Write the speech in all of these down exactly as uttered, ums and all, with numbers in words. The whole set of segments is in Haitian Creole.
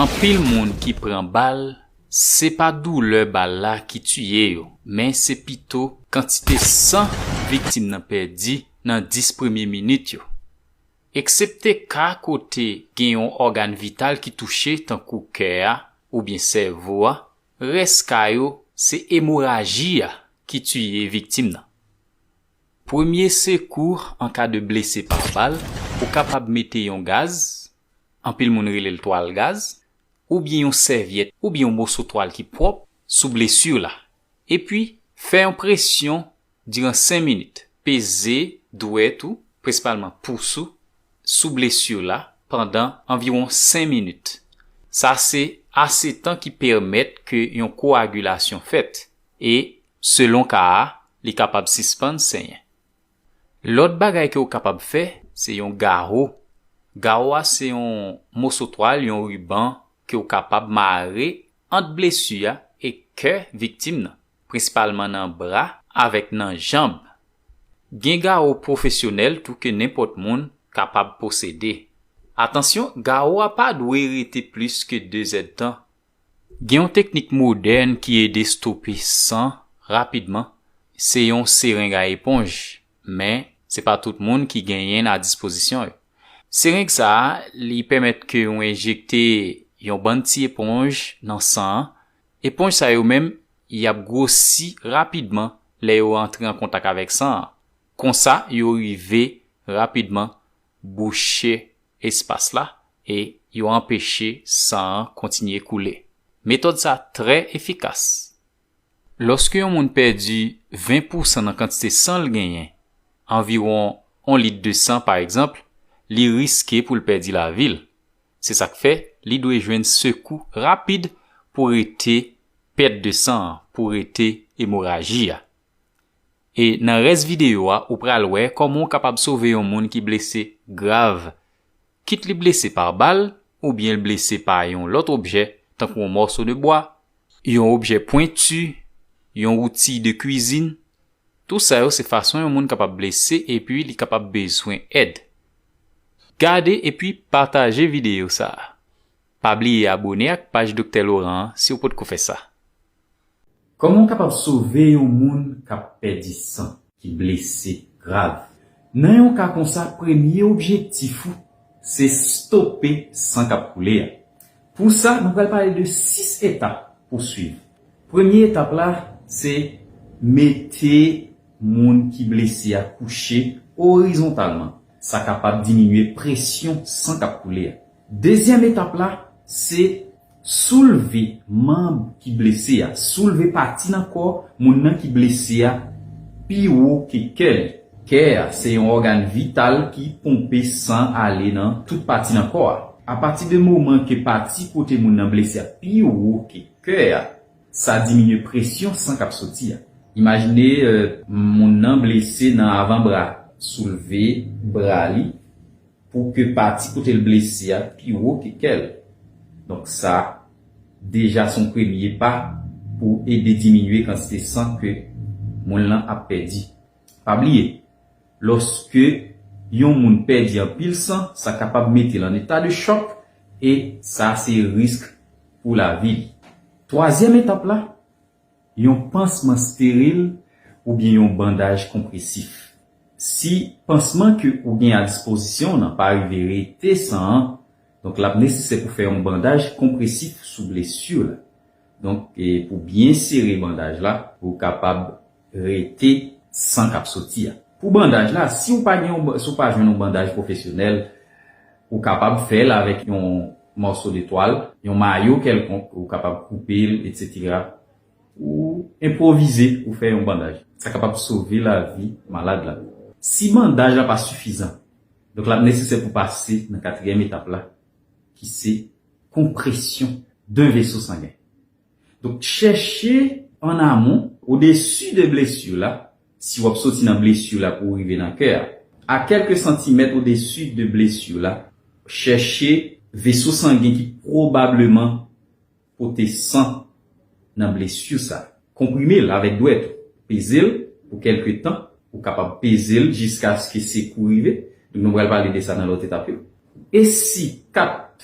Anpil moun ki pran bal, se pa doulè bal la ki tiye yo, men se pito kantite san viktim nan pèdi nan dis premye minit yo. Eksepte ka kote gen yon ògàn vital ki touche, tankou kè a oubyen sèvo a, rès ka yo se emoraji a ki tiye viktim nan. Premye sekou an ka de blese pa bal, ou kapab mete yon gaz, anpil moun rele l twal gaz, oubyen yon sèvyèt, oubyen yon moso twal ki pwòp sou blesi la. Epi, fè yon presyon diran senk minit. Peze dwèt ou, prensipalman pous ou, sou blesi la pandan anviwon senk minit. Sa se ase tan ki pèmèt ke yon koagilasyon fèt. E, selon ka a, li kapab sispann senyen. Lòt bagay ke w kapab fè, se yon gawo. Gawo a se yon moso twal, yon riban ke w kapab mare ant blesi a e kè viktim nan, prensipalman nan bra avèk nan janb. Gen gawo pwofesyonèl tou ke nenpòt moun kapab posede. Atansyon, gawo a pa dwe rete plis ke de zèdtan. Gen yon teknik modèn ki ede stope san rapidman, se yon sereng a eponj, men se pa tout moun ki genyen l a dispozisyon yo. Sereng sa a, li pèmèt ke w enjekte yon bann ti eponj nan san an. Eponj sa yo menm, y ap gwosi rapidman lè yo antre an kontak avèk san an. Konsa, yo rive rapidman bouche espas la e yo anpeche san an kontinye koule. Metòd sa trè efikas. Lòske yon moun pèdi ven pousan nan kantite san l genyen, anviwon yon lit de san pa egzanp, li riske pou l pèdi lavi l. Se sa k fè li dwe jwenn sekou rapid pou rete pèt de san an, pou rete emoraji a. E nan rès videyo a, ou pral wè kòman w kapab sove yon moun ki blese grav. Kit li blese pa bal, oubyen l blese pa yon lòt objè, tankou yon mòso de bwa, yon objè pwenti, yon wouti de kwizin. Tou sa yo se fason yon moun kapab blese epi li kapab bezwen èd. Gade epi pataje videyo sa a. Pa bliye abone ak paj Doktè Laurent an si w potko fè sa. Kòman w kapab sove yon moun k ap pèdi san, ki blese grav? Nan yon ka konsa, premye objektif ou se stope san k ap koule a. Pou sa, nou pral pale de sis etap pou swiv. Premye etap la, se mete moun ki blese a kouche orizontalman. Sa kapab diminye presyon san k ap koule a. Dezyèm etap la, se soulve manm ki blese a, soulve pati nan kò moun nan ki blese a pi wo ke kè li. Kè a se yon ògàn vital ki ponpe san ale nan tout pati nan kò a. Apati de moman ke pati kote moun nan blese a pi wo ke kè a, sa diminye presyon san k ap soti a. Imajine, euh, moun nan blese nan avanbra, soulve bra li pou ke pati kote l blese a pi wo ke kè l. Donk sa deja se yon premye pa pou ede diminye kantite san ke moun lan ap pèdi. Pa bliye, lòske yon moun pèdi anpil san, sa kapab mete l an eta de chòk e sa se risk pou lavi l. Twazyèm etap la, yon pansman steril oubyen yon bandaj konpresif. Si pansman ke ou gen a dispozisyon w nan pa rive rete san an, donk l ap nesesè pou fè yon bandaj konpresif sou blesi w la. Donk, e, pou byen sere bandaj la, pou w kapab rete san k ap soti a. Pou bandaj la, si w pa gen yon, si w pa jwenn yon bandaj pwofesyonèl, ou kapab fè l avèk yon mòso de twal, yon mayo kèlkonk, ou kapab koupe l, etsetera. Ou enpwovize, ou fè yon bandaj. Sa kapab sove lavi malad la. Si bandaj la pa sifizan, donk l ap nesesè pou pase nan katriyèm etap la, ki se konpresyon de veso sangen. Donk, chèche an amon, odesi de blesi la, si w ap soti nan blesi la pou w rive nan kè a, a kèlke santimèt odesi de blesi la, chèche veso sangen ki pwobableman pote san nan blesi sa. Konprime l avèk dwèt ou. Peze l pou kèlke tan. Ou kapab peze l jiskaske sekou rive. Donk, nou pral pale de sa nan lòt etap yo. E si kat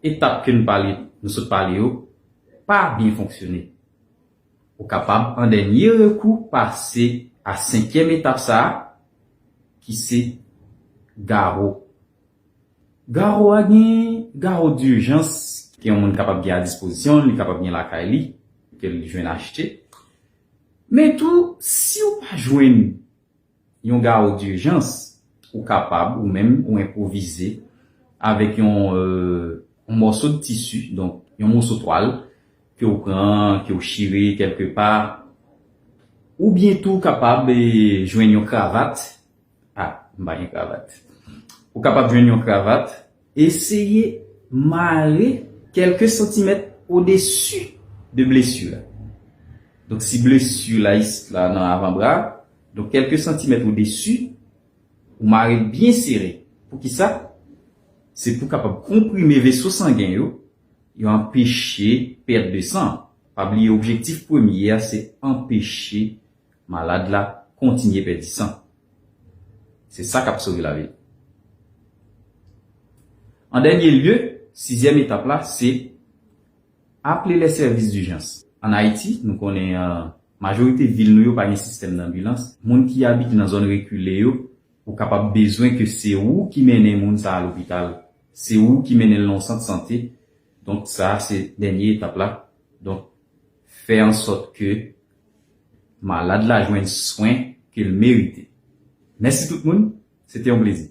etap ke n pale nou sot pale yo pa byen fonksyone. Ou kapab, an dènye rekou, pase a senkyèm etap sa a, ki se gawo. Gawo a gen gawo dijans ke yon moun kapab gen a dispozisyon l, li kapab gen lakay li, ke l jwenn achte. Men tou, si w pa jwenn yon gawo dijans, ou kapab, ou menm, ou enpwovize avèk yon, euh, yon mòso de tisi, donk yon mòso twal, ke w pran, ke w chire kèlkepa, oubyen tou w kapab eh, jwenn yon kravat. Ah, m pa gen kravat. Ou kapab jwenn yon kravat, eseye mare kèlke santimèt odesi de blesi la. Donk, si blesi la isi la nan avanbra, donk kèlke santimèt odesi, ou mare l byen sere. Poukisa? Se pou kapab konprime veso sangen yo, yo anpeche pèt de san. Pa bliye, objektif premye a, se anpeche malad la kontinye pèdi san. Se sa k ap sove lavi l. An dènye lye, sizyèm etap la, se aple lè sèvis dijans. Ann Ayiti, nou konnen euh, majorite vil nou yo pa gen sistèm danbilans. Moun ki abite nan zòn rekile yo, ou kapab bezwen ke se ou ki mennen moun sa a lopital, se ou ki mennen l nan yon sant sante. Donk sa a se dènye etap la. Donk fè an sòt ke malad la jwenn swen ke l merite. Mèsi tout moun, se te yon plezi.